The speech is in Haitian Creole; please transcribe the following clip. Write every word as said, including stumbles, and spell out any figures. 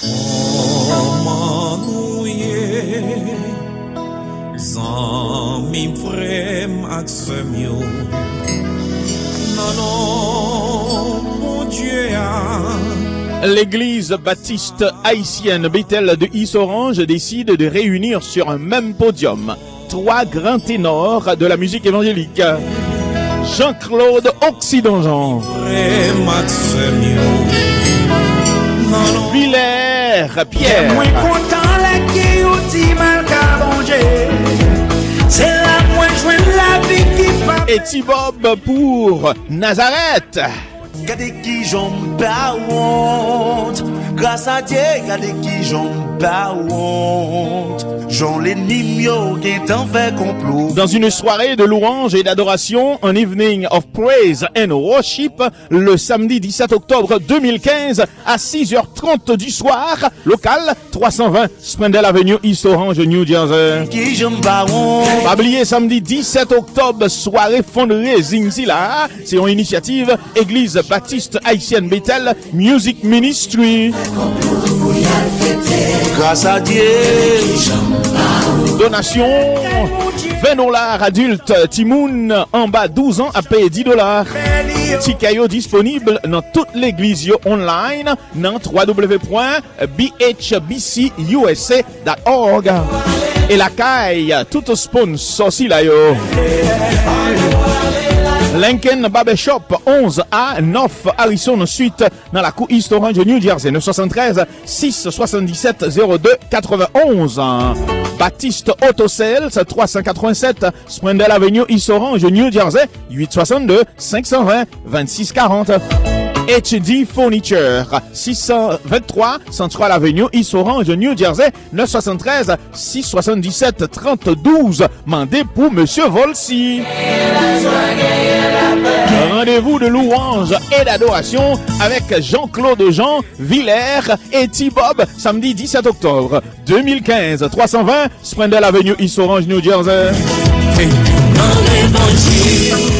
Kòman nou ye, zanmi m, frè m ak sè m yo? Nan non Bondye a. L'église baptiste haïtienne Bethel de East Orange décide de réunir sur un même podium trois grands ténors de la musique évangélique. Jean-Claude Occident Jean. Frè m ak sè m yo. Nan non Villers Pierre. Mwen kontan lè ke yo di m al ka Bondye. Se la mwen jwenn lavi ki pa. Et Tibob pour Nazareth. Gade kijan m pa wont. Gras a Dye, gade kijan m pa wont. Jan lènmi m yo gentan fè konplo. Dans une soirée de louanges et d'adoration, un evening of praise and worship, le samedi dix-sept octobre deux mille quinze à six heures trente du soir, local trois cent vingt Splendid Avenue, East Orange, New Jersey. Kijan m pa wont. Pa bliye, samdi disèt oktòb, sware fundraising sila, se yon inisyativ Egliz Batis Ayisyèn Bethel Music Ministry. Gras a Dye. Donasyon ven dola adilt, timoun anba douz an ap peye dis dola. Tikè yo disponib nan tout legliz yo online nan w w w pwen b h b c u s a dot org. E lakay tout sponsò sila yo. Lincoln Barbershop, onz a North Harrison Street, nan lakou East Orange, New Jersey, neuf cent soixante-treize, six cent soixante-dix-sept, zéro deux quatre-vingt-onze. Baptiste Auto Sales, trois cent quatre-vingt-sept Splendid Avenue, East Orange, New Jersey, huit cent soixante-deux, cinq cent vingt, vingt-six quarante. H D Furniture, six cent vingt-trois Central Avenue, East Orange, New Jersey, neuf cent soixante-treize, six cent soixante-dix-sept, trente douze. Mandé pou Mesye Volcy. Rendez-vous de louange et d'adoration avec Jean-Claude Jean, Villers et T-Bob, samedi dix-sept octobre deux mille quinze, trois cent vingt Splendid Avenue, East Orange, New Jersey. Hey. Nan levanjil.